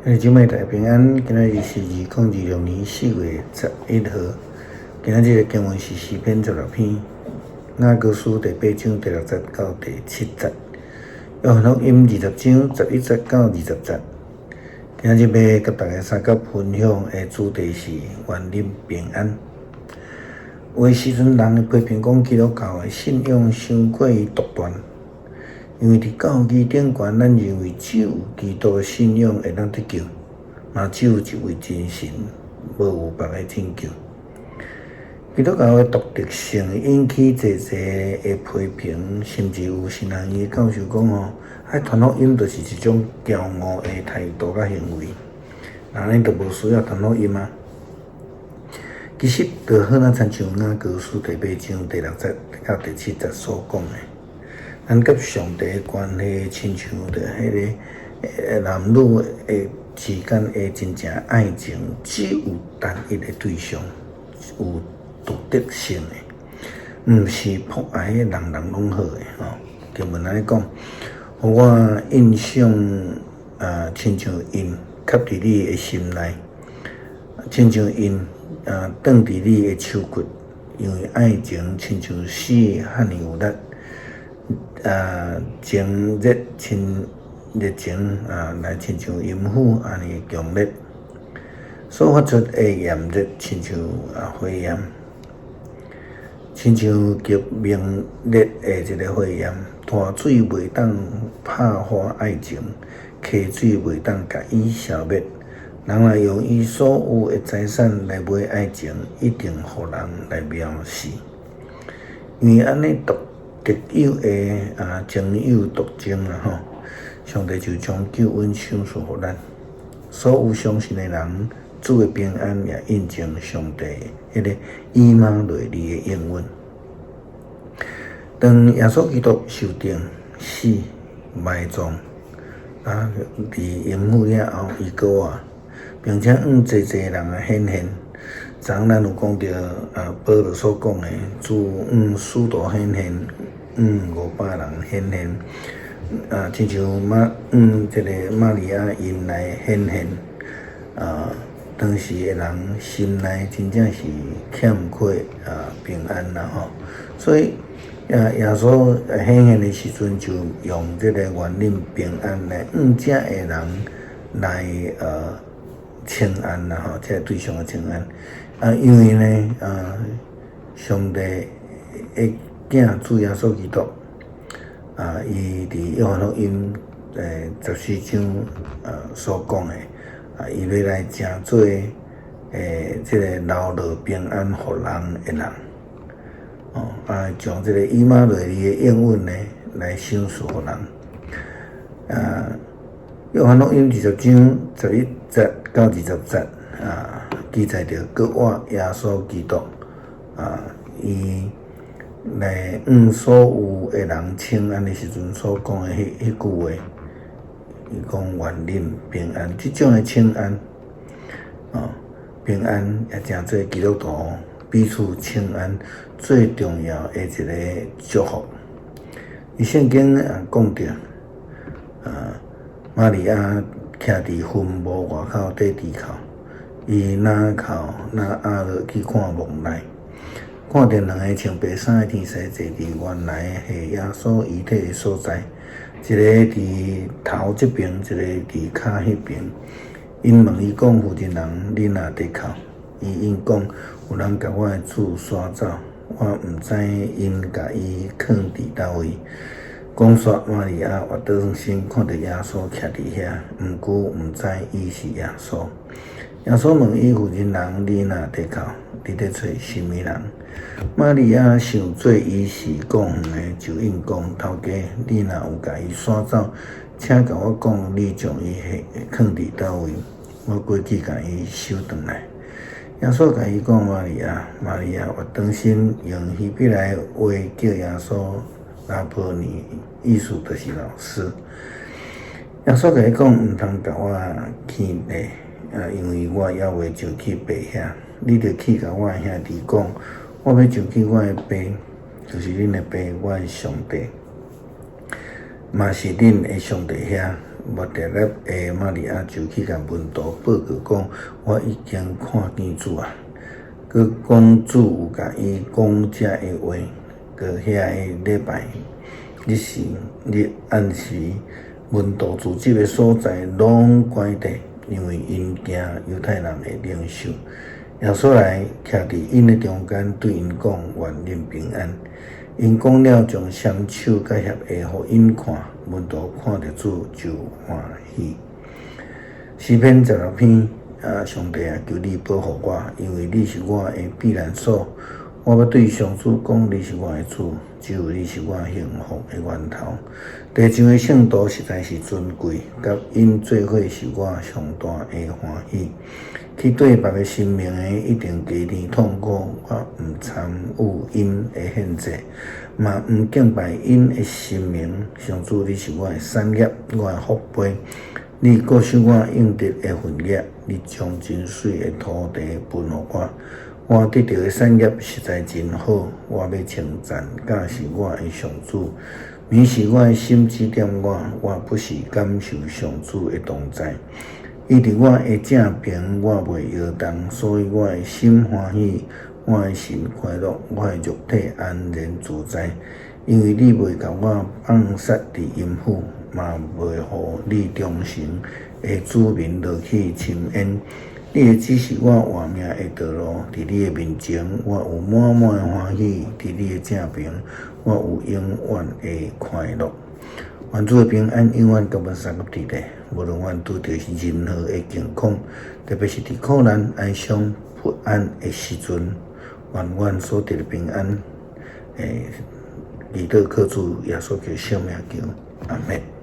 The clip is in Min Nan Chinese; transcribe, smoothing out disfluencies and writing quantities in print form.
兄弟姊妹大家平安，今仔日是2026年4月11號。今仔日的經文是詩篇16篇，雅歌書第八章第六節到第七節，約翰福音20章11節到20節。今仔日欲共大家相佮分享的主題是願恁平安。有的時陣人會批評講基督教的信仰傷過於獨斷。因為佇教義頂懸，咱認為只有基督的信仰會當得救，嘛只有一位真神，無有別个拯救。基督教的獨特性引起濟濟的批評，甚至有神學院教授講吼，愛傳福音就是一種驕傲的態度佮行為，按呢就無需要傳福音啊。其實，就好若親像雅歌書第八章第六節到第七節所講的。咱佮上帝的關係，親像著彼个男女的之間的真正愛情，只有單一的對象，有獨特性的，毋是博愛的人人攏好的吼。經文按呢講，予我印象啊，親像印刻佇你的心內，親像印啊，斷佇你的手骨，因為愛情親像死遐爾有力。啊，情熱親熱情啊，來親像淫婦按呢強烈，所發出的炎熱親像啊火焰，親像極猛烈的一个火焰。大水袂當拍化愛情，溪水袂當共伊消滅。人若用伊所有的財產來買愛情，一定予人來藐視。因為按呢獨特有的啊情有獨鍾啦吼，上帝就將救恩賞賜予咱。所有相信的人，主的平安也印證上帝彼个以馬內利的應允。當耶穌基督受釘死、埋葬，啊，佇陰府了後，伊閣活，並且向濟濟人來顯現。昨昏咱有講著啊，保羅所講的，主向使徒顯現，向500人顯現，啊，親像瑪向這个瑪利亞𪜶來顯現，啊，當時的人心內真正是欠缺啊平安啦吼，所以啊耶穌顯現的時陣，就用這个願恁平安來向遮的人來請安啦吼，這个對象的請安。啊，因為呢，啊，上帝的囝主耶穌基督，啊，伊佇約翰福音14章啊所講的，啊，伊欲來成做這个流落平安予人的人，哦，啊，將這个以馬內利的應允呢來賞賜予人。啊，約翰福音20章11節到20節啊，記載著閣活耶穌基督啊，伊來向所有的人請安的時陣所講的彼彼句話，伊講願恁平安，這種的請安，哦，平安也成做基督徒彼此請安最重要的一个祝福。伊聖經也講著，啊，瑪利亞徛佇墳墓外口綴豬哭。伊若哭若壓落去看墓內，看著兩个穿白衫的天使坐佇原來下耶穌遺體的所在，一个佇頭這爿，一个佇跤彼爿。𪜶問伊講：婦人，你哪佇哭？伊應講：有人共我的主徙走，我毋知𪜶共伊囥佇佗位。講煞，瑪利亞倚轉身，看著耶穌徛佇遐，毋過毋知伊是耶穌。耶穌問伊：婦人，你哪佇哭？你佇揣啥物人？瑪利亞想做伊是顧園的，就應講：頭家，你若有共伊徙走，請共我講，你將伊囥佇佗位，我過去共伊收轉來。耶穌共伊講：瑪利亞，瑪利亞倚轉身，用希伯來話叫耶穌拉波尼，意思就是老師。耶穌共伊講：毋通共我牽連。啊，因為我猶未上去爸遐，你著去共我的兄弟講，我欲上去我的爸，就是恁的爸，我的上帝，嘛是恁的上帝遐。抹大拉的瑪利亞就去共門徒報告講：我已經看見主啊！閣講主有共伊講這个話。過遐个禮拜日時日暗時，門徒聚集的所在攏關閉，因為𪜶驚猶太人的領袖。耶穌來徛佇𪜶的中間，對𪜶講：願恁平安。𪜶講了，將雙手佮脅下予𪜶看，門徒看著主就歡喜。詩篇16篇啊，上帝啊，求你保護我，因為你是我的避難所。我欲對上主講，你是我的主，只有你是我幸福的源頭。地上的聖徒實在是尊貴，佮𪜶做伙是我上大的歡喜。去對別个神明的，一定加添痛苦。我毋參與𪜶的獻祭，嘛毋敬拜𪜶的神明。上主，你是我的產業，我的福杯。你固守我應得的份額，你將真媠的土地分予我。我得著的產業實在真好，我欲稱讚教示我的上主。暝時我的心指點我，我不時感受上主的同在。伊佇我的正爿，我袂搖動，所以我的心歡喜，我的神快樂，我的肉體安然自在。因為你袂共我放殺佇陰府，嘛袂予你忠誠的子民落去深淵。你會指示我活命的道路，佇你的面前，我有滿滿的歡喜；佇你的正爿，我有永遠的快樂。願主的平安永遠佮阮相佮佇咧，無論阮拄著是任何的境況，特別是佇苦難、哀傷、不安的時陣，願阮所得的平安，祈禱靠主耶穌基督聖名求，阿們。